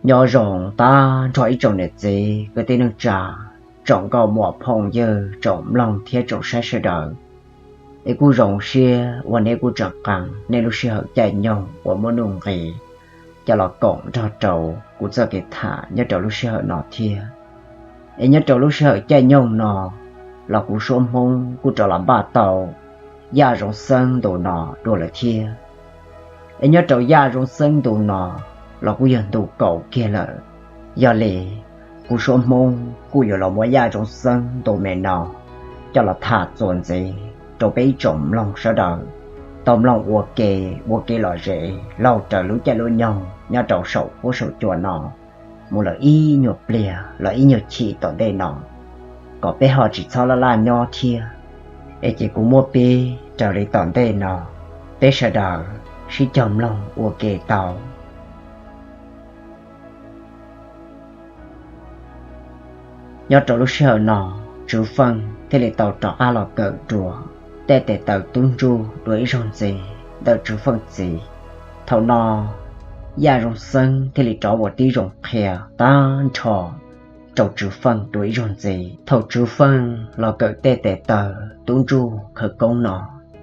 Nyob zoo tag nrho ib tsoom niam txiv kwv tij neej tsa, tsoom nkauj muam phooj ywg, tsoom mloog thiab tsoom saib sawv daws. Es kuj zoo siab uas nej kuj tseem qee nej lub sij hawm caij nyoog uas muaj nuj nqis coj los koom nrog rau kuv txoj kev tham nyob rau lub sij hawm no thiab. Es nyob rau lub sij hawm caij nyoog no los kuv Suab Hmoob kuj rov los npaj tau Yaj Zoo Xeeb ntu no dua lawm thiab. Es nyob rau Yaj Zoo Xeeb ntu no los kuj yog ntu kaum kiag lawm. Yog li, kuv Suab Hmoob kuj yuav los muab Yaj Zoo Xeeb ntu me no coj los tham txuas ntxiv rau peb ib tsoom mloog sawv daws tau mloog ua ke, ua kev lom zem laug raws lub caij lub nyoog nyob rau saum huab saum cua no mus lawm ib nyuag pliag los ib nyuag chim tom ntej no, kom peb ho tsis txhob laj laj nyob thiab. Es ces kuv muab pib raws li tom ntej no, peb sawv daws sib cog mloog ua ke tau. Nyob rau lub sij hawm no, Tswv Feej thiaj li tau rov qab los kawm dua tej tes taw tub ntsuj dua ib zaug ntxiv ntawm Tswv Feej txiv. Thaum no, Yaj Zoo Xeeb thiaj li rov ua tib zoo qhia tag nrho rau Tswv Feej dua ib zaug ntxiv. Thaum Tswv Feej los kawm tej tes taw tub ntsuj khawv koob no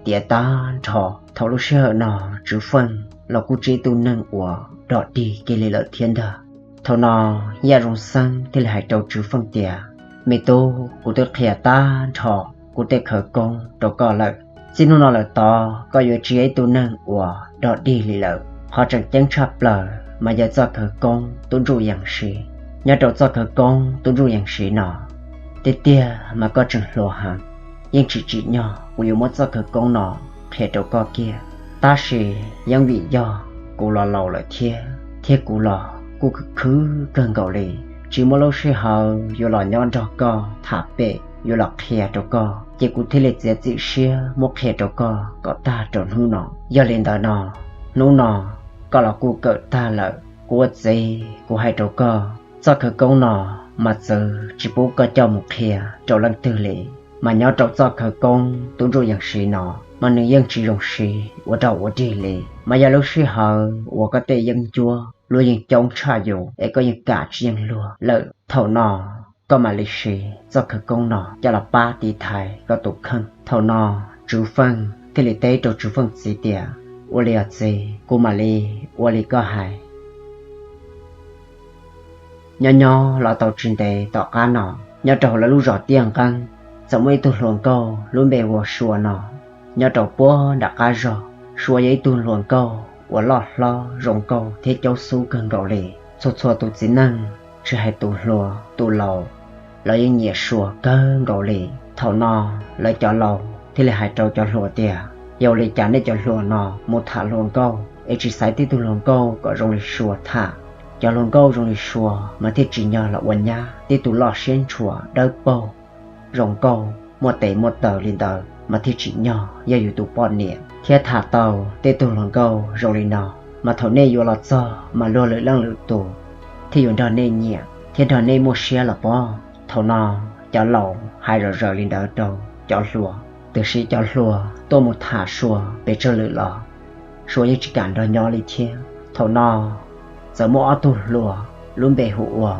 tiav tag nrho, thaum lub sij hawm no Tswv Feej los kuj tsis yog ib tug neeg uas dog dig kiag li lawm thiab ntag. Thaum no, Yaj Zoo Xeeb thiaj li hais rau Tswv Feej tias, Me tub, kuv twb qhia tag nrho kuv tej khawv koob rau koj lawm. Txij hnub no lawm tod koj yuav tsis yog ib tug neeg uas dog dig li lawm. Qhov tseem ceeb tshaj plaws mas yog txoj khawv koob tub ntsuj yees siv. Nyob rau txoj khawv koob tub ntsuj yees siv no, tiag tiag mas koj tseem hluas heev, yeej tsis tsim nyog kuv yuav muab txoj khawv koob no qhia rau koj kiag. Tab sis yeej vim yog kuv los laus lawm thiab, thiab kuv los kuj khwv khwv kawg nkaus li, tsis muaj lub sij hawm yuav los nyob nrog koj tham pem, yuav los qhia rau koj, ces kuv thiaj li txiav txim siab muab qhia rau koj kom tag rau hnub no. Yog li ntawd no, hnub no koj los kuj kawm tag lawm, kuv ua txiv kuv hais rau koj, txoj khawv koob no mas txwv tsis pub koj coj mus qhia rau leej twg li. Mas nyob rau txoj khawv koob tub ntsuj yees siv no, mas nws yeej tsis zoo siv ua dog ua dig li. Mas yog lub sij hawm uas koj tej yeeb ncuab luag yeej coob tshaj yus es koj yeej kam tsis yeej luag lawm, thaum no koj mam li siv txoj khawv koob no coj los pab tiv thaiv koj tus kheej. Thaum no, Tswv Feej thiaj li teb rau Tswv Feej txiv tias, Ua li os txiv, kuv mam li ua li koj hais. Nyob nyob los tau tsis ntev tom qab no, nyob rau hauv lawv lub zos Tiaj Nqeeb, txawm muaj ib tug hluas nkauj lub npe hu ua Sua no. Nyob rau puag nram qab zog, Sua yog ib tug hluas nkauj uas loj hlob zoo nkauj thiab caub xub kawg nkaus li. Txhua txhua tus txiv neej, tsis hais tus hluas tus laus, lawv yeej nyiam Sua kawg nkaus li. Thaum no, lawv cov laus thiaj li hais rau cov hluas tias, Yog li cas nej cov hluas no mus tham hluas nkauj es tsis xaiv tib tug hluas nkauj kom zoo li Sua tham? Cov hluas nkauj zoo li Sua mas thiaj tsim nyog los ua nyab, tib tug loj siab ntshua dawb paug, zoo nkauj muaj tes muaj taw li ntawd mas thiaj tsim nyog yog yus tus poj niam. Thiab tham tau tej tug hluas nkauj zoo li no, mas thaum nej yuav los txog mas luag lwm leej lwm tus thiaj yuav nrog nej nyiam thiab nrog nej muaj siab los pob. Thaum no, cov laus hais zom zaws li ntawd rau cov hluas, tiam sis cov hluas tuaj mus tham Sua pes tsawg lwm los Sua yeej tsis kam nrog nyob li thiab. Thaum no, txawm muaj ob tug hluas lub npe hu ua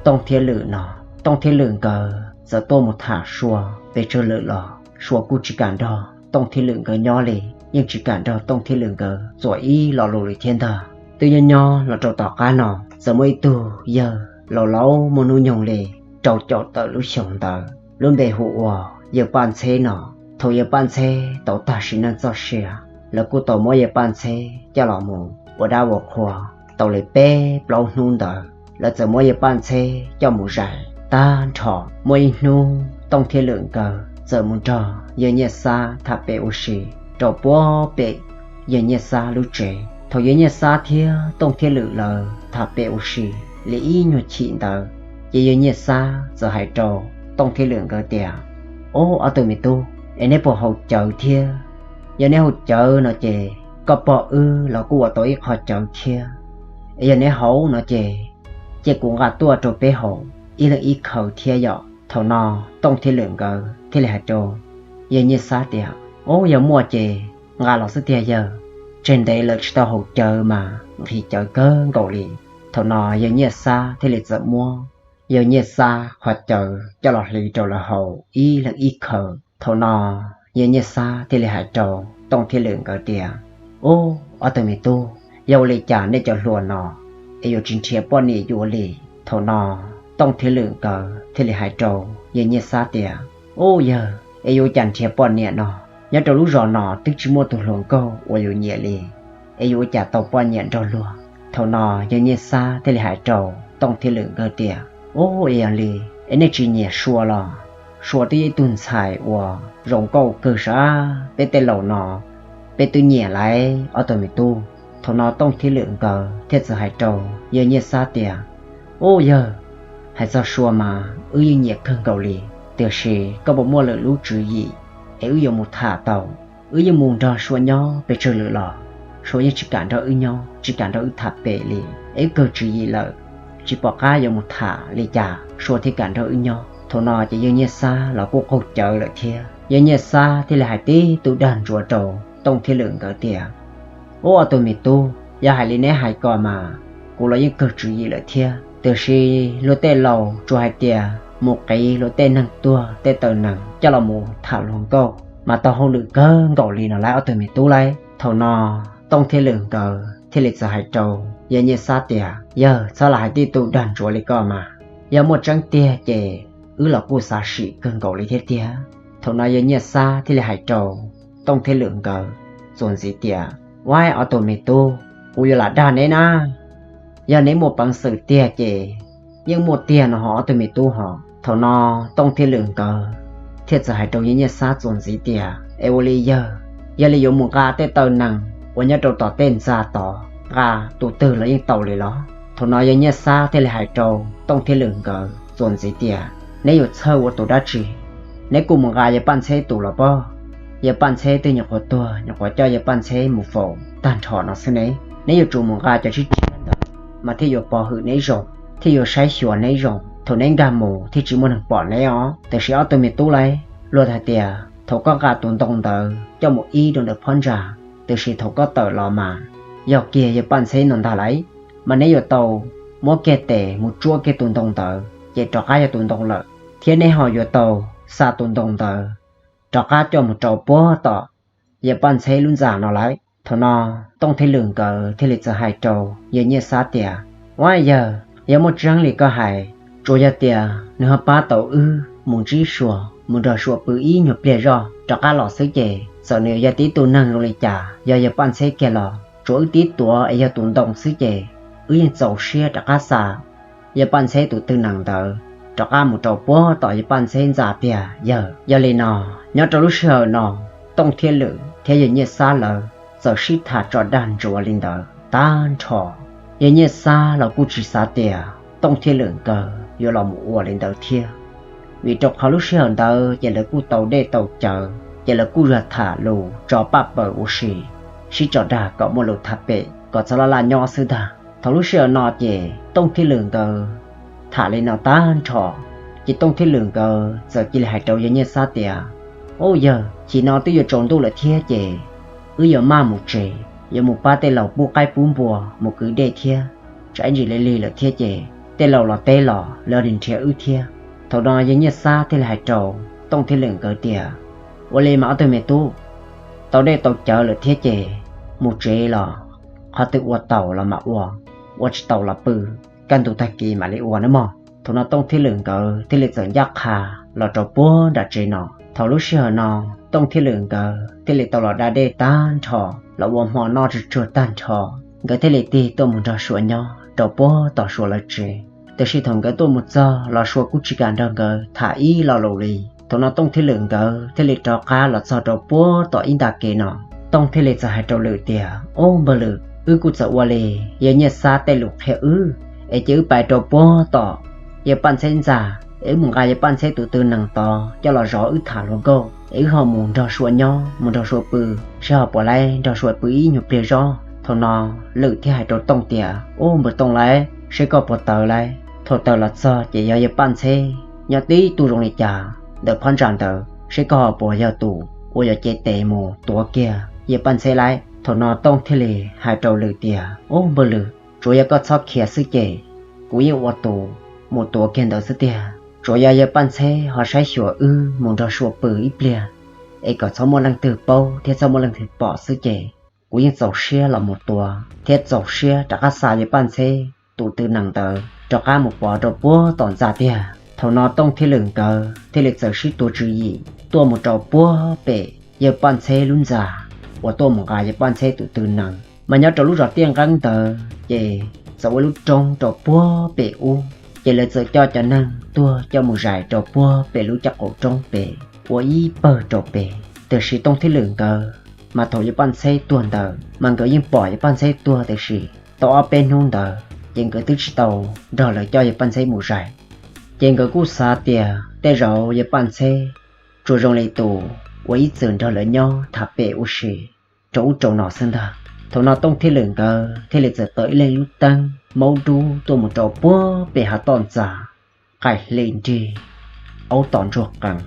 Tooj thiab Lwm no. Tooj thiab Lwm nkawd txawm tuaj mus tham Sua pes tsawg lwm los Sua kuj tsis kam nrog Tooj thiab Lwm nkawd nyob li, yeej tsis kam nrog Tooj thiab Lwm nkawd txuas ib lo lus li thiab ntag. Twb nyob nyob los rau tom qab no, txawm muaj ib tug yawg laus laus muaj hnub nyoog li rau caum tawm lub xyoos ntawd, lub npe hu ua Yawg Paj Ntxheb no. Thaum Yawg Paj Ntxheb tau tag sim neej txoj sia, lawv kuj tau muab Yawg Paj Ntxheb coj los mus ua dab ua qhua tau li peb plaub hnub ntawd, lawv txawm muab Yawg Paj Ntxheb coj mus zais tag nrho. Muaj ib hnub, Tooj thiab Lwm nkawd txawm mus nrog Yawg Nyiaj Xab tham pem ua si rau puag pem Yawg Nyiaj Xab lub tsev. Thaum Yawg Nyiaj Xab thiab Tooj thiab Lwm lawv tham pem ua si li ib nyuag chim ntawd, ces Yawg Nyiaj Xab txawm hais rau Tooj thiab Lwm nkawd tias, Ob, ob tug me tub, es neb puas haus cawv thiab? Yog neb haus cawv no ces koj pog wb los kuj ua tau ib qho cawv thiab. Es yog neb haus no ces cia kuv nqa tuaj rau peb haus ib leeg ib khaws thiab yom. Thaum no, Tooj thiab Lwm nkawd thiaj li hais rau Yawg Nyiaj Xab tias, Ob, yog muaj ces nqa los xwb tiag yawg, tseg ntev lawm tsis tau haus cawv mas nqhis cawv kawg nkaus li. Thaum no yawg Nyiaj Xab thiaj li txawm muab yawg Nyiaj Xab qhov cawv coj los hliv rau lawv haus ib leeg ib khaws. Thaum no yawg Nyiaj Xab thiaj li hais rau Tooj Thiab Lwm nkawd tias, Ub, ob tug me tub, yog ua li cas nej cov hluas no es yuav tsis nrhiav poj niam yuav li? Thaum no Tooj Thiab Lwm nkawd thiaj li hais rau yawg Nyiaj Xab tias, Ub yawg, es yuav ua cas nrhiav poj niam no? Nyob rau lub zos no twb tsis muaj tus hluas nkauj uas yus nyiam li, es yuav ua cas tau poj niam nrog luag? Thaum no yawg Nyiaj Xab thiaj li hais rau Tooj Thiab Lwm nkawd tias, Ub, yog li es nej tsis nyiam Sua los? Sua twb yog ib tug ntxhais uas zoo nkauj kawg sav. Peb tej laus no, peb twb nyiam lawm ob tug me tub. Thaum no Tooj Thiab Lwm nkawd thiaj txawm hais rau yawg Nyiaj Xab tias, Ub yawg, hais txog Sua mas wb yeej nyiam kawg nkaus li, tiam sis koj puas muaj lwm lub tswv yim es wb yuav mus tham tau? Wb yeej mus nrog Sua nyob pes tsawg lwm los Sua yeej tsis kam nrog wb nyob, tsis kam nrog wb tham pem li. Es wb kawg tswv yim lawm, tsis pom qab yuav mus tham li cas Sua thiaj kam nrog wb nyob. Thaum no ces yawg Nyiaj Xab los kuj qaug cawv lawm thiab. Yawg Nyiaj Xab thiaj li hais tib tug dag ntsuav rau Tooj Thiab Lwm nkawd tias, Ub, ob tug me tub, yog hais li neb hais ko mas kuv los yeej kawg tswv yim lawm thiab, tiam sis luag tej laus tsuas hais tias mus qiv luag tej neeg tuag tej taw nees coj los mus tham hluas nkauj mas tau hauj lwm kawg nkaus li no lauj ob tug me tub lauj. Thaum no Tooj Thiab Lwm nkawd thiaj li txawm hais rau yawg Nyiaj Xab tias, Yawg, txhob los hais tib tug dag ntsuav li ko mas, yog muaj tseeb tiag ces wb los kuj xav sim kawg nkaus li thiab tiag. Thaum no yawg Nyiaj Xab thiaj li hais rau Tooj Thiab Lwm nkawd txuas ntxiv tias, Ua, ob tug me tub, kuv yuav lam dag neb na, yog neb muaj peev xwm tiag ces yeej muaj tiag no ho ob tug me tub ho. Thaum no Tooj Thiab Lwm nkawd thiaj txawm hais rau yawg Nyiaj Xab txuas ntxiv tias, Es ua li yawg, yog li yuav mus nqa tej taw nees uas nyob rau tom tej ntxa tod nqa tus twg los yeej tau li los? Thaum no yawg Nyiaj Xab thiaj li hais rau Tooj Thiab Lwm nkawd txuas ntxiv tias, Neb yuav txhawj ua tus dab tsi? Neb kuj mus nqa yawg Paj Ntxheb tus los pob. Yawg Paj Ntxheb twb nyuam qhuav tuag nyuam qhuav coj yawg Paj Ntxheb mus faus tag nrho no xwb ne. Neb yuav tsum mus nqa cov tshiab tshiab ntawd mas thiaj yuav pov hwm neb zoo, thiaj yuav saib xyuas neb zoo, thaum neb nkag mus thiaj tsis muaj neeg pom neb os. Tiam sis ob tug me tub lauj, luag hais tias thaum koj nqa tus ntoo ntawd coj mus ib rau ntawm phab ntsa, tiam sis thaum koj tawm los mas yog kiag yawg Paj Ntxheb no ntag lauj. Mas neb yuav tau muab kiag tes mus tsuab kiag tus ntoo ntawd ces rov qab yog tus ntoo lawm, thiab neb ho yuav tau xa tus ntoo ntawd rov qab coj mus rau puag tom yawg Paj Ntxheb lub ntxa no lauj. Thaum no Tooj Thiab Lwm nkawd thiaj li txawm hais rau yawg Nyiaj Xab tias, Ua, yawg, yog muaj tseeb li koj hais, tsuas yog tias nws ho pab tau wb mus ntsib Sua, mus nrog Sua pw ib nyuag pliag zoj rov qab los xwb ces txawm nws yog tib tug neeg zoo li cas, yog yawg Paj Ntxheb kiag los tsuas wb tib tuav es yog tus ntoo xwb ces wb yeej txaus siab rov qab xa yawg Paj Ntxheb tus twg nees ntawd rov qab mus rau puag tom yawg Paj Ntxheb ntxa tiag yawg. Yog li no, nyob rau lub sij hawm no Tooj Thiab Lwm thiab yawg Nyiaj Xab lawv txawm sib tham tso dag ntsuav li ntawd tag nrho. Yawg Nyiaj Xab los kuj tsis xav tias Tooj Thiab Lwm nkawd yuav los mus ua li ntawd thiab, vim rau qhov lub sij hawm ntawd ces lawv kuj tau dej tau cawv ces lawv kuj yog tham lus tso paj paws ua si, sib tso dag kom muaj lus tham pem kom txhob laj laj nyob xwb ntag. Thaum lub sij hawm no ces Tooj Thiab Lwm nkawd tham li no tag nrho, ces Tooj Thiab Lwm nkawd txawm cia li hais rau yawg Nyiaj Xab tias, Ub yawg, chim no twb yuav tsaus ntuj lawm thiab ces wb yuav maj mus tsev, yuav mus pab tej laus pub qaib pub npua mus kwv dej thiab, tsam ib ntsis li lig lawm thiab ces tej laus los teb los lawv nrhiav wb thiab. Thaum no yawg Nyiaj Xab thiaj li hais rau Tooj Thiab Lwm nkawd tias, Ua li mas ob tug me tub, tau dej tau cawv lawm thiab ces mus tsev los, qhov twg ua tau los mam ua, ua tsis tau los pw, kaj ntug tag kis mam li ua nawb mog. Thaum no Tooj Thiab Lwm nkawd thiaj li txawm ncaj qha los rau puag nram tsev no. Thaum lub sij hawm no Tooj Thiab Lwm nkawd thiaj li tau los da dej tag nrho, los ua hmo noj tsuag tsuag tag nrho, nkawd thiaj li tig tuaj mus nrog Sua nyob rau puag tom Sua lawv tsev. Tiam sis thaum nkawd tuaj mus txog los Sua kuj tsis kam nrog nkawd tham ib lo lus li. Thaum no Tooj Thiab Lwm nkawd thiaj li rov qab los txog rau puag tom ib nta kev no. Tooj thiaj li txawm hais rau Lwm tias, Ub npawg Lwm, wb kuj txawm ua li yawg Nyiaj Xab tej lus qhia wb, es cia wb pais rau puag tom yawg Paj Ntxheb ntxa, es wb mus nqa yawg Paj Ntxheb tus twg nees tod coj los zov wb tham hluas nkauj, es wb ho mus nrog Sua nyob mus nrog Sua pw, seb ho puas laib nrog Sua pw ib nyuag pliag zoj. Thaum no Lwm thiaj hais rau Tooj tias, Ub npawg Tooj lauj, seb koj puas tawv lauj? Thaum tawm los txog ces yog yawg Paj Ntxheb nyob tib tug zoo li cas ntawm phab ntsa ntawd, seb koj ho puas yog tus uas yuav cev tes mus tuav kiag yawg Paj Ntxheb lauj? Thaum no Tooj thiaj li hais rau Lwm tias, Ub npawg Lwm, Tsuav yog koj txhob khiav xwb ces kuv yeej ua tus mus tuav kiag ntawd xwb tiag. Tsuav yog yawg Paj Ntxheb ho saib xyuas wb mus nrog Sua pw ib pliag, es kom txhob muaj leej twg paub thiab txhob muaj leej twg pom xwb ces kuv yeej txaus siab los mus tuav thiab txaus siab rov qab xa yawg Paj Ntxheb tus tw nees ntawd rov qab mus pov rau puag tom ntxa tiag. Thaum no Tooj thiab Lwm nkawd thiaj li txawm sib tua tswv yim tuaj mus rau puag pem yawg Paj Ntxheb lub ntxa uas tuaj mus nqa yawg Paj Ntxheb tus tw nees. Mas nyob rau lub zos Tiaj Nqeeb ntawd ces txawm ua lub roob rau puag pem ub, ces lawv txawm coj cov neeg tuag coj mus zais rau puag pem lub caj qaum roob pem ua ib pawg rau pem. Tiam sis Tooj thiab Lwm nkawd mas thaum yawg Paj Ntxheb tuag ntawd mas nkawd yeej pom yawg Paj Ntxheb tuag, tiam sis tau ob peb hnub ntawd ces nkawd twb tsis tau nrog lawv coj yawg Paj Ntxheb mus zais. Ces nkawd kuj xav tias tej zaum yawg Paj Ntxheb tsuas zoo li tus uas ib txwm nrog lawv nyob tham pem ua si rau ub rau no xwb ntag. Thaum no Tooj thiab Lwm nkawd thiaj li txawm taws ib leeg lub teeb maub dub tuaj mus rau puag pem hav toj ntxa, qaim hli nrig, aub tom ntsuag qees.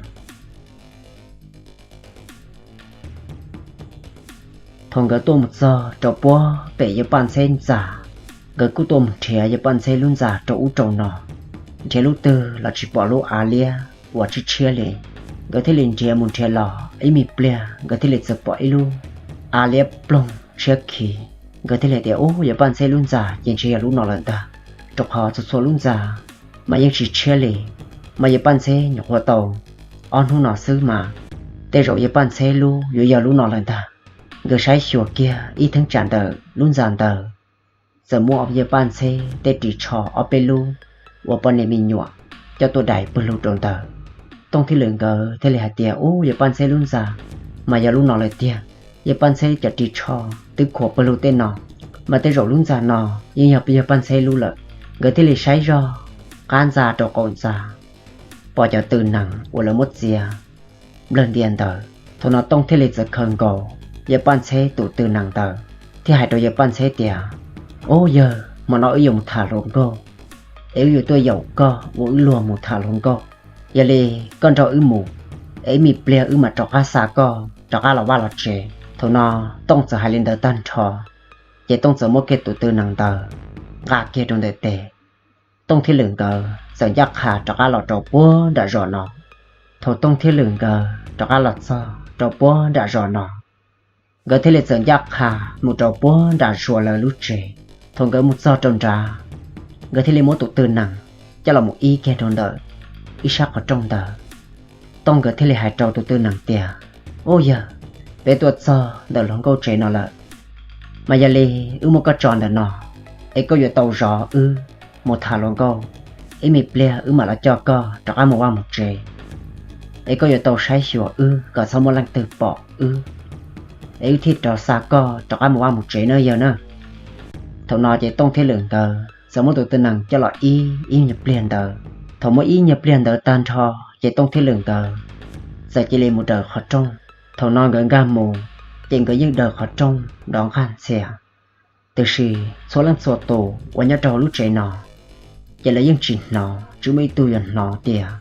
Thaum nkawd tuaj mus txog rau puag pem yawg Paj Ntxheb ntxa, nkawd kuj tuaj mus nrhiav yawg Paj Ntxheb lub ntxa rau ub rau no, nrhiav lub twg los tsis pom lub av liab uas tshiab tshiab li. Nkawd thiaj li nrhiav mus nrhiav los ib me pliag nkawd thiaj li txawm pom ib lub av liab ploog tshiab khiv. Nkawd thiaj li tias, Ub, yawg Paj Ntxheb lub ntxa ces ntshe yog lub no lawm ntag, rau qhov txhua txhua lub ntxa mas yeej tsis tshiab li, mas yawg Paj Ntxheb nyuam qhuav tau ob hnub no xwb mas tej zaum yawg Paj Ntxheb lub yuav yog lub no lawm ntag. Nkawd saib xyuas kiag ib theeb tsam ntawm lub ntxa ntawd txawm muaj yawg Paj Ntxheb tej ris tsho ob peb lub uas poj niam me nyuam coj tuaj dais pawg lug rau ntawd. Tooj thiab Lwm nkawd thiaj li hais tias, Ub, yawg Paj Ntxheb lub ntxa mas yog lub no lawm tiag. Yawg Paj Ntxheb cov ris tsho twb khuam pawg lug tej no, mas tej zaum lub ntxa no yeej yog yawg Paj Ntxheb lub lawm. Nkawd thiaj li saib zog qab ntxa rau qaum ntxa, pom cov tw nees uas lawv muab txiav nplawg ntia ntawd. Thaum no Tooj thiaj li txawm khaws nkaus yawg Paj Ntxheb tus tw nees ntawd thiab hais rau yawg Paj Ntxheb tias, Ub yawg, hmo no wb yuav mus tham hluas nkauj, es wb yuav tuaj yaum koj ua wb luag mus tham hluas nkauj. Yog li koj nrog wb mus, es ib me pliag wb mam rov qab xa koj rov qab los vaj los tsev. Thaum no Tooj txawm hais li ntawd tag nrho, ces Tooj txawm muab kiag tus tw nees ntawd nqa kiag rau ntawm tes. Tooj thiab Lwm nkawd txawm ncaj qha rov qab los rau puag nram zos no. Thaum Tooj thiab Lwm nkawd rov qab los txog rau puag nram zos no, nkawd thiaj li txawm ncaj qha mus rau puag nram Suav lawv lub tsev. Thaum nkawd mus txog rau nrad, nkawd thiaj li muab tus tw nees coj los mus ib kiag rau ntawm ib sab qhov rooj ntawd. Tooj nkawd thiaj li hais rau tus tw nees tias, Ub yawg, peb tuaj txog ntawm hluas nkauj tsev no lawm, mas yog li wb muab koj tso ntawm no, es koj yuav tau zov wb mus tham hluas nkauj. Ib me pliag wb mam los coj koj rov qab mus vaj mus tsev, es koj yuav tau saib xyuas wb kom txhob muaj leej twg pom wb, es wb thiaj rov xa koj rov qab mus vaj mus tsev na yawg na. Thaum no ces Tooj thiab Lwm nkawd txawm muab tus tw nees coj los ib ib nyuag pliag ntawd. Thaum muab ib nyuag pliag ntawd tag nrho, ces Tooj thiab Lwm nkawd txawm cia li mus daws qhov rooj. Thaum no nkawd nkag mus, ces nkawd yeej daws qhov rooj nrov nqaj ntxhias. Tiam sis txhua leej txhua tus uas nyob rau hauv lub tsev no, ces lawv yeej tsis hnov, tsis muaj ib tug yuav hnov tias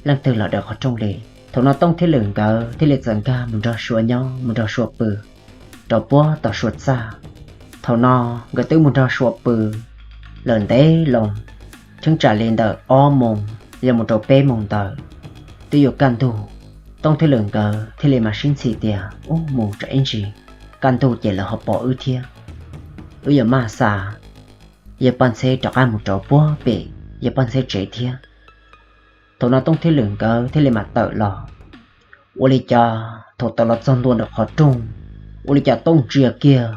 leej twg los daws qhov rooj li. Thaum no Tooj thiab Lwm nkawd thiaj li txawm nkag mus nrog Suav nyob, mus nrog Suav pw rau puag tom Suav txaj. Thaum no nkawd twb mus nrog Suav pw lawm ntev loo, cheeb tsam li ntawm ob moos yog mus rau peb moos ntawd, twb yuav kaj ntug. Tooj thiab Lwm nkawd thiaj li mam sib ntxhi tias, Ub, mus tsam ib ntsis kaj ntug ces lawv ho pom wb thiab. Wb yuav maj xa yawg Paj Ntxheb rov qab mus rau puag pem yawg Paj Ntxheb tsev thiab. Thaum no Tooj thiab Lwm nkawd thiaj li mam tawm los. Ua li cas thaum tawm los txog ntua ntawm qhov rooj, ua li cas Tooj ntsia kiag,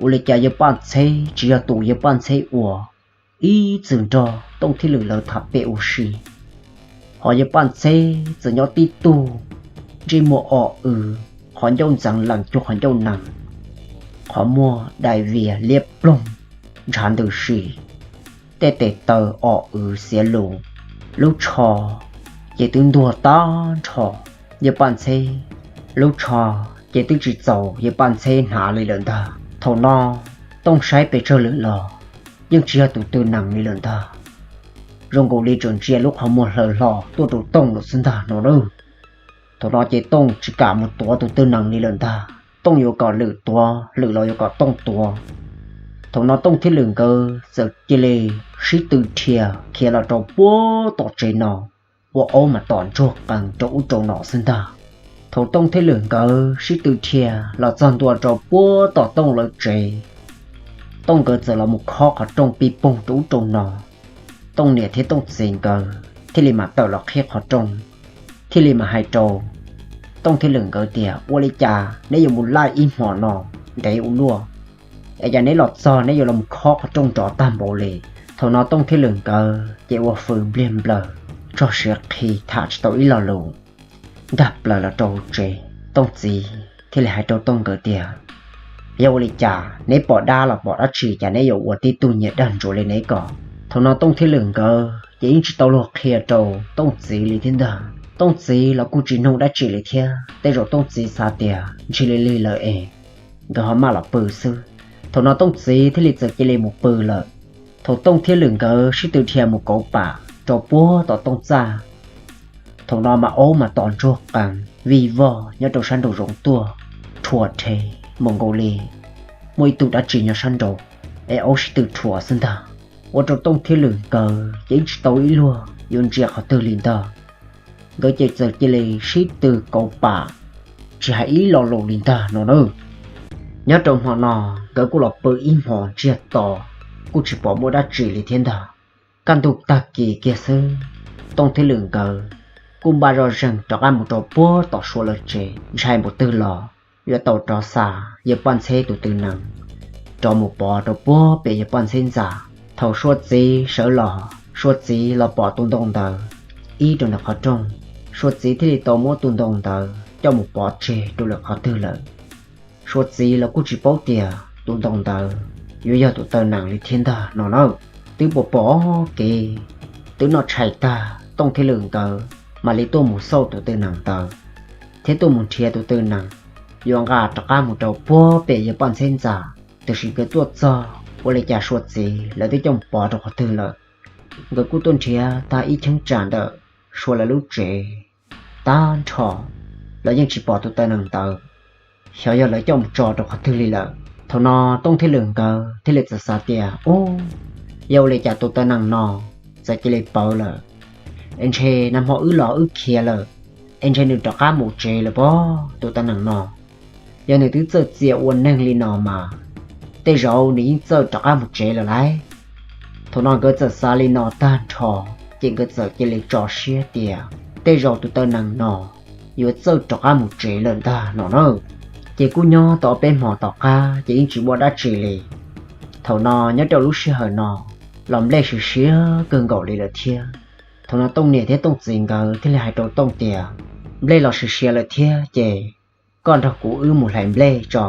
ua li cas yawg Paj Ntxheb tsis yog tus yawg Paj Ntxheb uas ib txwm nrog Tooj thiab Lwm lawv tham pem ua si. Ho yawg Paj Ntxheb txawm nyob tib tug, ntsej muag o w, qhov ncauj ntxeev lees cuag qhov ncauj nees, qhov muag dai vias liab ploog, ntshav ntws si, tej tes taw o w xiav lus, lub tsho ces twb ntuag tag nrho. Yawg Paj Ntxheb lub tsho ces twb tsis txaus yawg Paj Ntxheb hnav li lawm ntag. Thaum no Tooj saib pes tsawg lwm los yeej tsis yog tus tw nees li lawm ntag. Zoo nkaus li tseem ntsia lub qhov muag hlaws hlo tuaj rau Tooj lawm xwb ntag no na. Thaum no ces Tooj tsis kam mus tuav tus tw nees li lawm ntag. Tooj yuav kom Lwm tuav, Lwm los yuav kom Tooj tuav. Thaum no Tooj thiab Lwm nkawd txawm cia li sib tw dhia khiav los rau puag tom tsev no, ua aub mas tom ntsuag qees rau ub rau no xwb ntag. Thaum Tooj thiab Lwm nkawd sib tw dhia los txog ntua rau puag tom Tooj lawv tsev, Tooj nkawd txawm los mus khob qhov rooj pij poog rau ub rau no. Tooj niam thiab Tooj txiv nkawd thiaj li mam tawm los qhib qhov rooj, thiaj li mam hais rau Tooj thiab Lwm nkawd tias, Ua li cas neb yuav mus laij ib hmo no ntev ua luaj, es cas neb los txog neb yuav los khob qhov rooj nrov tag npaum li? Thaum no Tooj thiab Lwm nkawd ces ua fws npliag nplaws, txog siav qhi tham tsis tau ib lo lus, nkag plaws los rau tsev. Tooj txiv thiaj li hais rau Tooj nkawd tias, Yog ua li cas neb pom dab los pom dab tsi, cas neb yuav ua tib tug nyias dag ntsuav li neb ko? Thaum no Tooj thiab Lwm nkawd ces yeej tsis tau luag qhia rau Tooj txiv li thiab ntag. Tooj txiv los kuj tsis nug dab tsi li thiab, tej zaum Tooj txiv xav tias ntshai li lig lawm es nkawd ho maj los pw xwb. Thaum no Tooj txiv thiaj li txawm cia li mus pw lawm. Thaum Tooj thiab Lwm nkawd sib tw dhia mus kauv pam rau puag tom Tooj txaj, thaum no mas aub mas tom ntsuag qees vij voj nyob rau sab nraum zoov tuaj, rhuav rhe mus nkaus li muaj ib tug dab tsi nyob sab nraud, es aub sib tw rhuav xwb ntag. Ua rau Tooj thiab Lwm nkawd ces yeej tsis tau ib luag yuav ntsia qhov twg li ntag. Nkawd ces txawm cia li sib tw kauv pam, tsis hais ib lo lus li ntag no na. Nyob rau hmo no nkawd kuj los pw ib hmo ntsiag to, kuj tsis pom muaj dab tsi li thiab ntag. Kaj ntug tag kis kiag xwb, Tooj thiab Lwm nkawd kuj npaj zoj zeeg rov qab mus rau puag tom Suav lawv tsev, ntshai npaum twg los yuav tau rov xa yawg Paj Ntxheb tus tw nees rov mus pov rau puag pem yawg Paj Ntxheb ntxa. Thaum Suav txiv sawv los, Suav txiv los pom tus ntoo ntawd ib rau nws qhov rooj, Suav txiv thiaj li tau muab tus ntoo ntawd coj mus pov tseg rau lwm qhov twg lawm. Suav txiv los kuj tsis paub tias tus ntoo ntawd yuav yog tus taw nees li thiab ntag no na. Twb pom pom kev, twb noj tshais tag, Tooj thiab Lwm nkawd mam li tuaj mus xauj tus taw nees ntawd, thiab tuaj mus nrhiav tus taw nees yuav nqa rov qab mus rau puag pem yawg Paj Ntxheb ntxa. Tiam sis nkawd tuaj txog ua li cas Suav txiv lawv twb coj mus pov rau qhov twg lawm. Nkawd kuj tuaj nrhiav tag ib cheeb tsam ntawm Suav lawv lub tsev tag nrho, lawv yeej tsis pom tus taw nees ntawd, xyov yog lawv coj mus tso rau qhov twg li lawm. Thaum no Tooj thiab Lwm nkawd thiaj li txawm xav tias, Ub, yog ua li cas tus taw nees no txawm cia li pawv lawm? Es ntshe nag hmo wb los wb khiav lawm, es ntshe nws rov qab mus tsev lawm pob tus taw nees no. Yog nws twb txawj txia ua neeg li no mas, tej zaum nws yeej txawj rov qab mus tsev lawm lauj. Thaum no nkawd txawm xav li no tag nrho, ces nkawd txawm cia li tso siab tias tej zaum tus taw nees no yuav txawj rov qab mus tsev lawm ntag no na. Ces kuj nyob tau ob peb hmo tom qab ces yeej tsis muaj dab tsi li. Thaum no nyob rau lub sij hawm no los nplej siav siav kawg nkaus li lawm thiab. Thaum no Tooj niam thiab Tooj txiv nkawd thiaj li hais rau Tooj tias, Nplej los siav siav lawm thiab ces koj nrog kuv wb mus hlais nplej tso,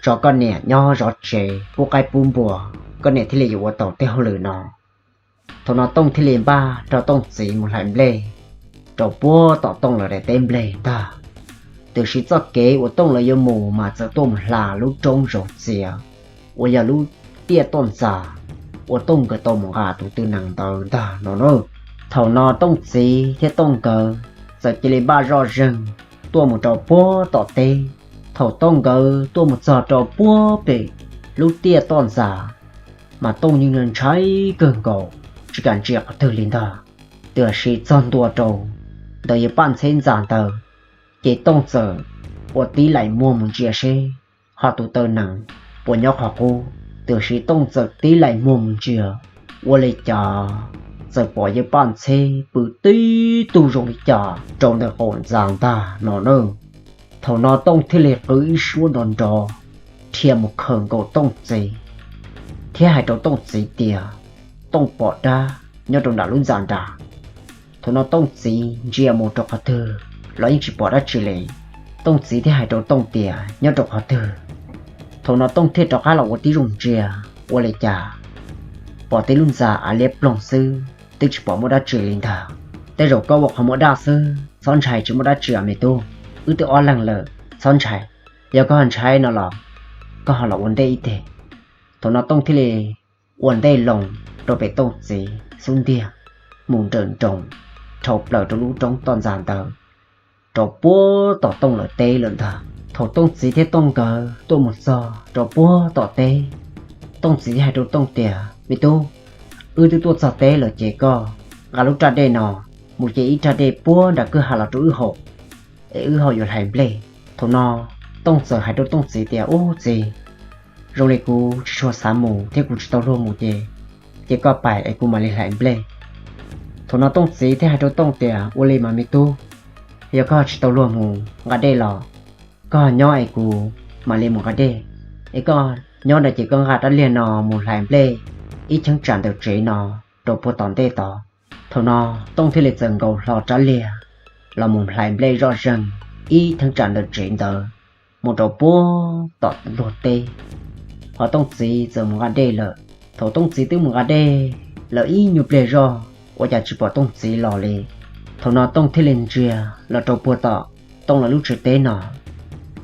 tso koj niam nyob zov tsev pub qaib pub npua, koj niam thiaj li yuav ua tau tej hauj lwm no. Thaum no Tooj thiaj li npaj nrog Tooj txiv mus hlais nplej rau puag tom Tooj lawv daim teb nplej ntag. Tiam sis txoj kev uas Tooj lawv yuav mus mas txawm tuaj mus hla lub roob zoov txias uas yog lub tiaj toj ntxas uas Tooj nkawd tau mus nqa tus taw nees ntawd ntag no na. Thaum no Tooj txiv thiab Tooj nkawd txawm cia li npaj zoj zeeg tuaj mus rau puag tom teb. Thaum Tooj nkawd tuaj mus txog rau puag pem lub tiaj toj ntxas, mas Tooj yeej ntshai kawg nkaus, tsis kam ntsia qhov twg li ntag. Tiam sis txog ntua rau ntawm yawg Paj Ntxheb ntxa ntawd, ces Tooj txawm ua tib laim muag mus ntsia seb ho tus taw nees puas nyob qhov qub. Tiam sis Tooj txawm tib laim muag mus ntsia, ua li cas txawm pom yawg Paj Ntxheb pw tib tug zoo li cas rau ntawm qaum ntxa ntag no na. Thaum no Tooj thiaj li qw ib suab nrov nrov dhia mus khawm nkaus Tooj txiv, thiab hais rau Tooj txiv tias, Tooj pom dab nyob rau nram lub ntxa nrad. Thaum no Tooj txiv ntsia mus rau qhov twg los yeej tsis pom dab tsi li. Tooj txiv thiaj hais rau Tooj tias, Nyob rau qhov twg? Thaum no Tooj thiaj rov qab los ua tib zoo ntsia, ua li cas pom tib lub ntxa av liab ploog xwb, twb tsis pom muaj dab tsi li ntag. Tej zaum koj ua qhov muag daj xwb, txhob ntshai, tsis muaj dab tsi os me tub, wb twb ob leeg lawm, txhob ntshai. Yog koj ho ntshai no los koj ho los ua ntej ib teg. Thaum no Tooj thiaj li ua ntej loo rau pem Tooj txiv xub ntiag, mus nrawm nroos dhau plaws rau lub roob toj ntxas ntawd, rau puag tom Tooj lawv teb lawm ntag. Thaum Tooj txiv thiab Tooj nkawd tuaj mus txog rau puag tom teb, Tooj txiv thiaj hais rau Tooj tias, Me tub, wb twb tuaj txog teb lawm ces koj nqa lub raj dej no mus ce ib raj dej puag nram kwj ha los rau wb haus, es wb ho yuav hlais nplej. Thaum no Tooj txawm hais rau Tooj txiv tias, Ub txiv, zoo li kuv tsis tshua xav mus thiab kuv tsis tau luag mus ces, ces koj pais es kuv mam li hlais nplej. Thaum no Tooj txiv thiaj hais rau Tooj tias, Ua li mas me tub, yog koj tsis tau luag mus nqa dej los koj nyob es kuv mam li mus nqa dej. Es koj nyob ntawd ces koj nqa rab liag no mus hlais nplej ib cheeb tsam ntawm tsev no rau puag tom ntej tod. Thaum no Tooj thiaj li txawm nkaus hlo rab liag los mus hlais nplej zoj zeeg ib cheeb tsam ntawm tsev ntawd mus rau puag tom luag teb. Ho Tooj txiv txawm mus nqa dej lawm. Thaum Tooj txiv twb mus nqa dej lawm ib nyuag pliag zoj, ua cas tsis pom Tooj txiv los li. Thaum no Tooj thiaj li ntsia los rau puag tom Tooj lawv lub tsev teb no,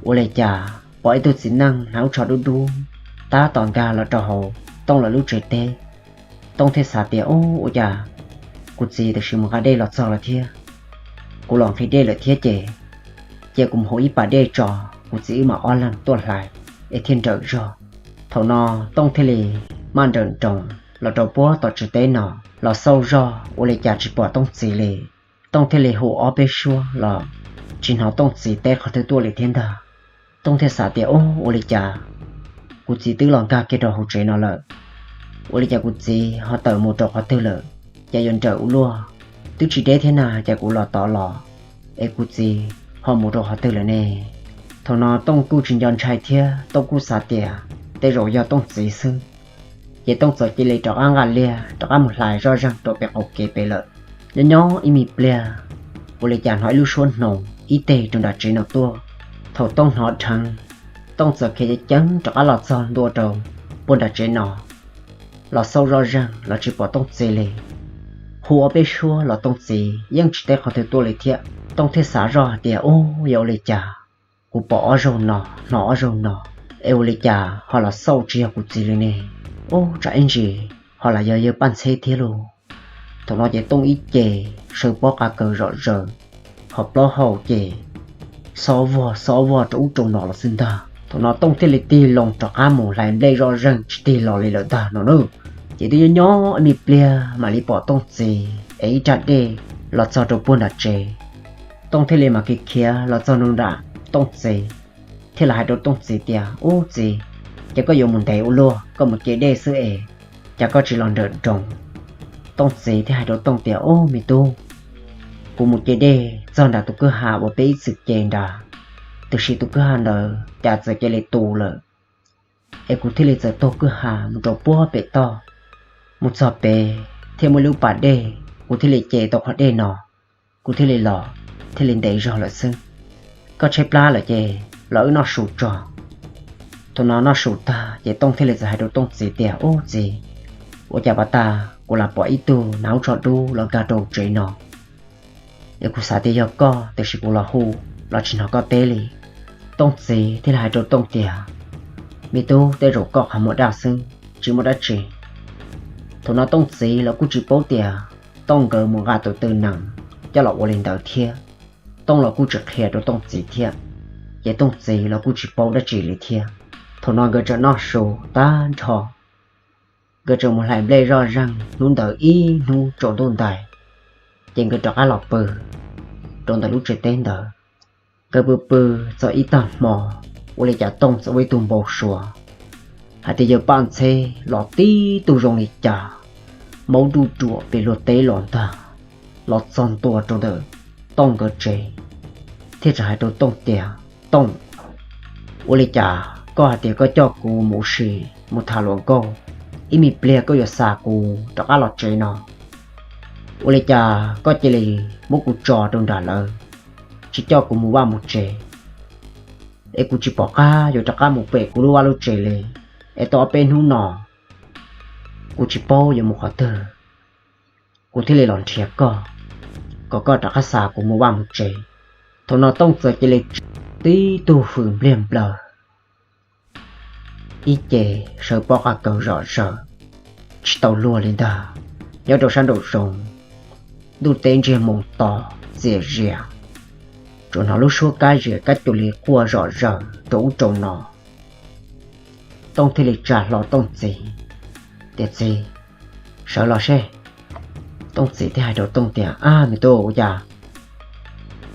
ua li cas pom ib tug txiv neej hnav lub tsho dub dub tab tom nkag los rau hauv Tooj lawv lub tsev teb. Tooj thiaj xav tias, Ub, ua cas kuv txiv tam sim mus nqa dej los txog lawm thiab, kuv los nqhis dej lawm thiab ces, ces kuv mus hau ib pas dej tso, kuv txiv wb mam ob leeg tuaj hlais es thiaj nrawm zog. Thaum no Tooj thiaj li maj nrawm nroos los rau puag tom tsev teb no los xauj zog, ua li cas tsis pom Tooj txiv li. Tooj thiaj li hu ob peb suab los tsis hnov Tooj txiv teb qhov twg tuaj li thiab ntag. Tooj thiaj xav tias, Ub, ua li cas kuv txiv twb los nkag kiag rau hauv tsev no lawm, ua li cas kuv txiv ho tawm mus rau qhov twg lawm? Cas yuav nrawm ua luaj, twb tsis deb thiab na, cas kuv los tod los es kuv txiv ho mus rau qhov twg lawm ne? Thaum no Tooj kuj tsis nco ntshai thiab, Tooj kuj xav tias tej zaum yog Tooj txiv xwb. Ces Tooj txawm cia li rov qab nqa liag rov qab mus hlais zoj zeeg rau pem qaum kev pem lawm. Nyob nyob ib me pliag, ua li cas hnov ib lub suab hnoos ib teg rau nram tsev no tuaj. Thaum Tooj hnov dheev, Tooj txawm khiav ceev ceev rov qab los txog ntua rau puag nram tsev no los xauj zoj zeeg los tsis pom Tooj txiv li. Hu ob peb suab los Tooj txiv yeej tsis teb qhov twg tuaj li thiab. Tooj thiaj xav zoj hais tias, Ub, yog ua li cas kuv pom ob zaug no, hnov ob zaug no, es ua li cas ho los xauj tsis yog kuv txiv li ne? Ub, tsam ib ntsis ho los yog yawg Paj Ntxheb thiab lauj. Thaum no ces Tooj ib ce sawv pob qa kaws zom zaws, ho plaub hau ces xob vog xob vog rau ub rau no los xwb ntag. Thaum no Tooj thiaj li tig loo rov qab mus hlais nplej zoj zeeg tsis tig los li lawm ntag no na. Ces twb nyob nyob ib me pliag mam li pom Tooj txiv ev ib raj dej los txog rau puag nram tsev. Tooj thiaj li mam khiav khiav los txog nram Tooj txiv, thiaj li hais rau Tooj txiv tias, Ub txiv, ces koj yuav mus ntev ua luaj, koj mus ce dej xwb es cas koj tsis los nrawm nroos? Tooj txiv thiaj hais rau Tooj tias, Ub me tub, kuv mus ce dej txog nram tus kwj ha uas peb ib txwm ce nrad, tiam sis tus kwj ha ntawd cas txawm cia li tu lawm, es kuv thiaj li txawm taug kwj ha mus rau puag pem toj, mus txog pem thiaj muaj ib lub pas dej, kuv thiaj li ce tau qhov dej no, kuv thiaj li los thiaj li ntev zog lawm xwb. Koj tshaib plab lawm ces los wb noj su tso. Thaum no noj su tag ces Tooj thiaj li txawm hais rau Tooj txiv tias, Ub txiv, ua cas pas tag kuv lam pom ib tug hnav lub tsho dub los nkag rau tsev no, es kuv xav tias yog koj tiam sis kuv los hu los tsis hnov koj teb li. Tooj txiv thiaj li hais rau Tooj tias, Me tub, tej zaum koj qhov muag daj xwb, tsis muaj dab tsi. Thaum no Tooj txiv los kuj tsis paub tias Tooj nkawd mus nqa tus twg nees coj los ua li ntawd thiab. Tooj los kuj tsis qhia rau Tooj txiv thiab, ces Tooj txiv los kuj tsis paub dab tsi li thiab. Thaum no nkawd tseem noj su tag nrho, nkawd tseem mus hlais nplej zoj zeeg hnub ntawd ib hnub tsaus ntuj ntais, ces nkawd rov qab los pw rau ntawm lub tsev teb ntawd. Nkawd pw pw txog ib tag hmo, ua li cas Tooj txawm ua ib tug npau suav hais tias yawg Paj Ntxheb los tib tug zoo li cas, maub nruj ruam pem luag teb los ntag, los txog ntua rau ntawm Tooj nkawd tsev, thiaj txawm hais rau Tooj tias, Tooj, ua li cas koj hais tias koj coj kuv mus ua si, mus tham hluas nkauj, ib me pliag koj yuav xa kuv rov qab los tsev no? Ua li cas koj cia li muab kuv tso rau nram lawv, tsis coj kuv mus vaj mus tsev, es kuv tsis pom qab yuav rov qab mus pem kuv lub vaj lub tsev li, es tau ob peb hnub no kuv tsis paub yuav mus qhov twg, kuv thiaj li los nrhiav koj, kom koj rov qab xa kuv mus vaj mus tsev. Thaum no Tooj txawm cia li tib tug hws npliag nplaws, ib ce sawv pob qa kaws zom zaws, tsis tau luag li ntag. Nyob rau sab nraum zoov, ntuj teb ntsiag moo to, txias zias, tsuas hnov lub suab kab zias kab cuas li quaj zom zaws rau ub rau no. Tooj thiaj li tsa hlo Tooj txiv tias, Txiv, sawv los seb. Tooj txiv thiaj hais rau Tooj tias, Ab me tub, ua cas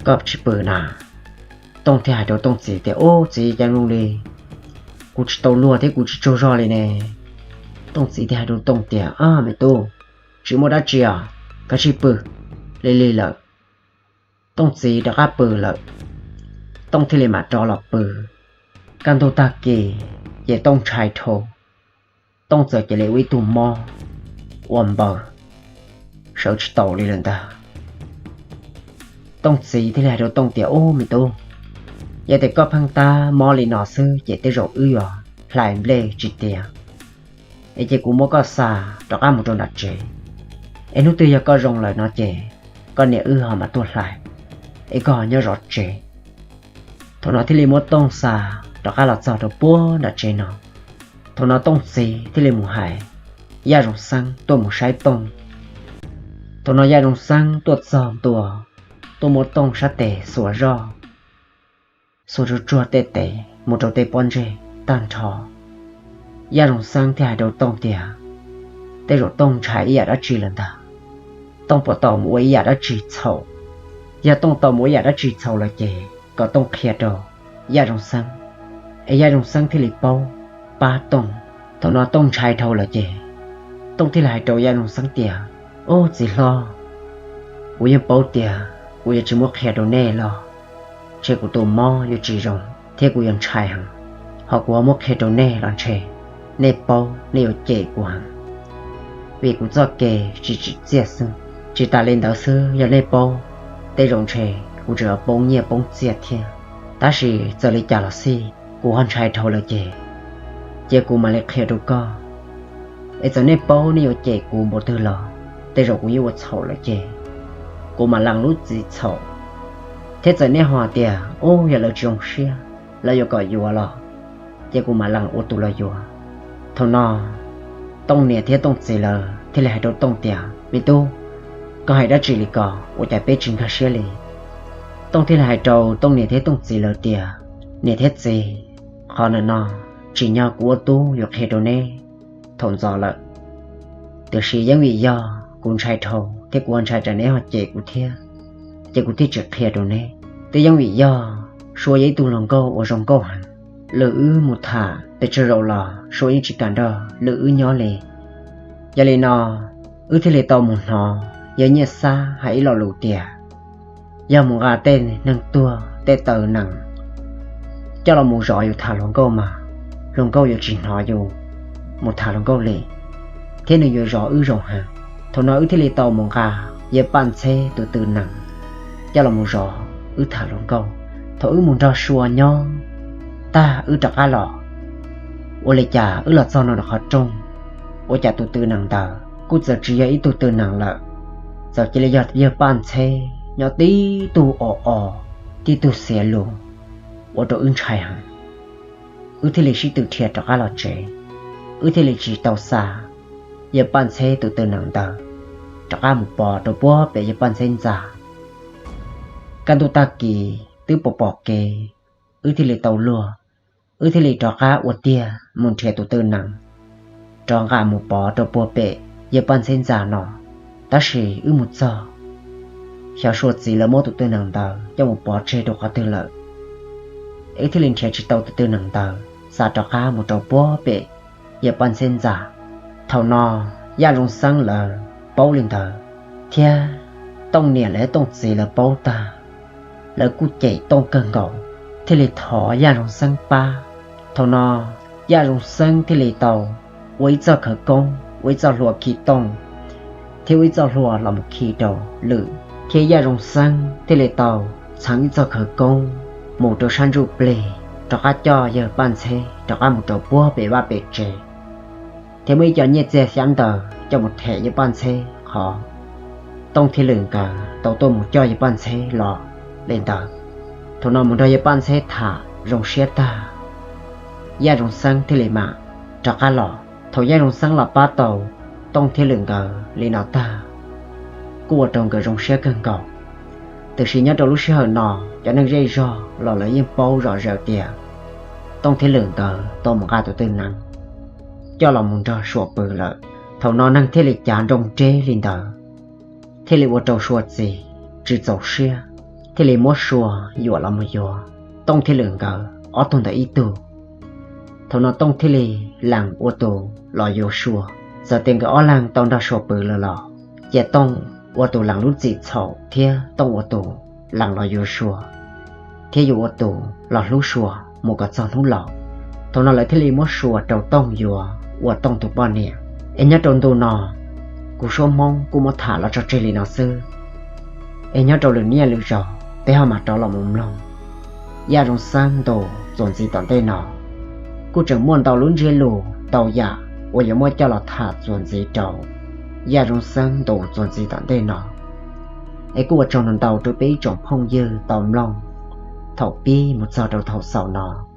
koj tsis pw na? Tooj thiaj hais rau Tooj txiv tias, Ub txiv, cas zoo li kuv tsis tau luag thiab kuv tsis tsaug zog li ne. Tooj txiv thiaj hais rau Tooj tias, Ab me tub, tsis muaj dab tsi os, koj cia li pw. Lig lig lawm, Tooj txiv rov qab pw lawm. Tooj thiaj li mam rov los pw. Kaj ntug tag kis ces Tooj ntshai dhau. Tooj txawm cia li ua ib tug mob ua npaws, sawv tsis taus li lawm ntag. Tooj txiv thiaj li hais rau Tooj tias, Ub me tub, yog tias koj pheej tab mob li no xwb ces tej zaum wb yuav hlais nplej tsis tiav, es ces kuv muab koj xa rov qab mus rau nram tsev, es hnub twg yog koj zoo lawm no ces koj niam wb ho mam tuaj hlais, es koj ho nyob zov tsev. Thaum no thiaj li muab Tooj xa rov qab los txog rau puag nram tsev no. Thaum no Tooj txiv thiaj li mus hais Yaj Zoo Xeeb tuaj mus saib Tooj. Thaum no Yaj Zoo Xeeb tuaj txog ntua, tuaj muab Tooj sab tes xuas zoj, xuas tsuag tsuag tej tes mus rau tej pob ntseg tag nrho. Yaj Zoo Xeeb thiaj hais rau Tooj tias, Tej zaum Tooj ntshai ib yam dab tsi lawm ntag. Tooj puas tau mus ua ib yam dab tsi txhaum? Yog Tooj tau mus ua ib yam dab tsi txhaum lawm ces kom Tooj qhia rau Yaj Zoo Xeeb, es Yaj Zoo Xeeb thiaj li paub pab Tooj. Thaum no Tooj ntshai dhau lawm ces Tooj thiaj li hais rau Yaj Zoo Xeeb tias, Ub txiv hlob, kuv yeej paub tias kuv yuav tsis muab qhia rau nej los ntshe kuv tus mob yuav tsis zoo thiab kuv yuav ntshai heev, ho kuv ho muab qhia rau nej los ntshe nej paub nej yuav cem kuv heev, vim kuv txoj kev tsis tsim txiaj xwb. Tsis tas li ntawd xwb, yog nej paub, tej zaum ntshe kuv tseem yuav poob nyiaj poob txiaj thiab. Tab sis txawm li cas los xij kuv ho ntshai dhau lawm ces, cia kuv mam li qhia rau koj. Es txawm nej paub nej yuav cem kuv npaum twg los tej zaum kuv yeej ua txhaum lawm ces kuv mam lees lub txim txhaum. Thiab txawm nej ho tias, Ub, yog lawv tsis zoo siab, lawv yuav kom yuav los, ces kuv mam lees ua tus los yuav. Thaum no Tooj niam thiab Tooj txiv lawv thiaj li hais rau Tooj tias, Me tub, koj hais dab tsi li ko, ua cas peb tsis nkag siab li? Tooj thiaj li hais rau Tooj niam thiab Tooj txiv lawv tias, Niam thiab txiv, qhov ntawm no tsim nyog kuv ua tub yuav qhia rau neb thaum ntxov lawm, tiam sis yeej vim yog kuv ntshai dhau thiab kuv ntshai tsam neb ho cem kuv thiab, ces kuv thiaj tsis qhia rau neb. Twb yeej vim yog Sua yog ib tug hluas nkauj uas zoo nkauj heev, lwm wb mus tham pes tsawg zaus los Sua yeej tsis kam nrog lwm wb nyob li. Yog li no wb thiaj li tau mus hnov yawg Nyiaj Xab hais ib lo lus tias, yog mus nqa tej neeg tuag tej taw nees coj los mus zov yus tham hluas nkauj mas hluas nkauj yuav tsis hnov yus mus tham hluas nkauj li, thiab nws yuav zov wb zoo heev. Thaum no wb thiaj li tau mus nqa yawg Paj Ntxheb tus taw nees coj los mus zov wb tham hluas nkauj. Thaum wb mus nrog Sua nyob tag wb rov qab los, ua li cas wb los txog nram qhov rooj, ua cas tus taw nees ntawd kuj txawm tsis yog ib tug taw nees lawm, txawm cia li yog yawg Paj Ntxheb nyob tib tug o o, tib tug xiav lus, ua rau wb ntshai heev. Wb thiaj li sib tw dhia rov qab los tsev, wb thiaj li tsis tau xa yawg Paj Ntxheb tus taw nees ntawd rov qab mus pov rau puag pem yawg Paj Ntxheb ntxa. Kaj ntug tag kis twb pom pom kev, wb thiaj li tau luag, wb thiaj li rov qab ua tiag mus nrhiav tus taw nees rov nqa mus pov rau puag pem yawg Paj Ntxheb ntxa no. Tab sis wb mus txog, xyov Sua txiv lawv muab tus taw nees ntawd coj mus pov tseg rau qhov twg lawm, wb thiaj li nrhiav tsis tau tus taw nees ntawd xa rov qab mus rau puag pem yawg Paj Ntxheb ntxa. Thaum no Yaj Zoo Xeeb lawv paub li ntawd, thiab Tooj niam lawv Tooj txiv lawv paub tag, lawv kuj cem Tooj kawg nkaus, thiaj li thov Yaj Zoo Xeeb pab. Thaum no Yaj Zoo Xeeb thiaj li tau ua ib txoj khawv koob, ua ib txoj hlua khi Tooj, thiab ua ib txoj hlua los mus khi rau lwm, thiab Yaj Zoo Xeeb thiaj li tau txheev ib txoj khawv koob mus rau sab ntsuj plig rov qab coj yawg Paj Ntxheb rov qab mus rau puag pem vaj pem tsev, thiab muaj ib co nyiaj txiag xyab ntawv coj mus them yawg Paj Ntxheb qhov Tooj thiab Lwm nkawd tau tuaj mus coj yawg Paj Ntxheb los li ntawd. Thaum no mus nrog yawg Paj Ntxheb tham zoo siab tag, Yaj Zoo Xeeb thiaj li mam rov qab los. Thaum Yaj Zoo Xeeb los pab tau Tooj thiab Lwm nkawd li no tag, kuj ua rau nkawd zoo siab kawg nkaus. Tiam sis nyob rau lub sij hawm no, cov neeg zej zog los lawv yeej paub zom zaws tias Tooj thiab Lwm nkawd tau mus nqa tus taw nees coj los mus nrog Suas pw lawm. Thaum no neeg thiaj li cav nroo nreb li ntawd, thiaj li ua rau Suas txiv tsis txaus siab, thiaj li muab Suas yuam los mus yuav Tooj thiab Lwm nkawd ob tug ntawm ib tug. Thaum no Tooj thiaj li lees ua tus los yuav Suas. Txawm tias nkawd ob leeg tau nrog Suas pw lawm los cia Tooj ua tus lees lub txim txhaum thiab Tooj ua tus lees los yuav Suas, thiab yuav ua tus los hlub Suas mus kom txog hnub laus. Thaum no lawv thiaj li muab Suas rau Tooj yuav ua Tooj tus poj niam. Es nyob rau ntu no, kuv suab Hmoob kuj muab tham los tso tseg li no xwb. Es nyob rau lwm niaj lwm zaus peb ho mam rov los mus mloog Yaj Zoo Xeeb ntu txuas ntxiv tom ntej no. Kuj tseem muaj ntau lub ntsiab lus ntau yam uas yuav muab coj los tham txuas ntxiv rau Yaj Zoo Xeeb ntu txuas ntxiv tom ntej no. Es kuj ua tsaug ntau ntau rau peb ib tsoom phooj ywg tau mloog thaum pib mus txog rau thaum xaus no.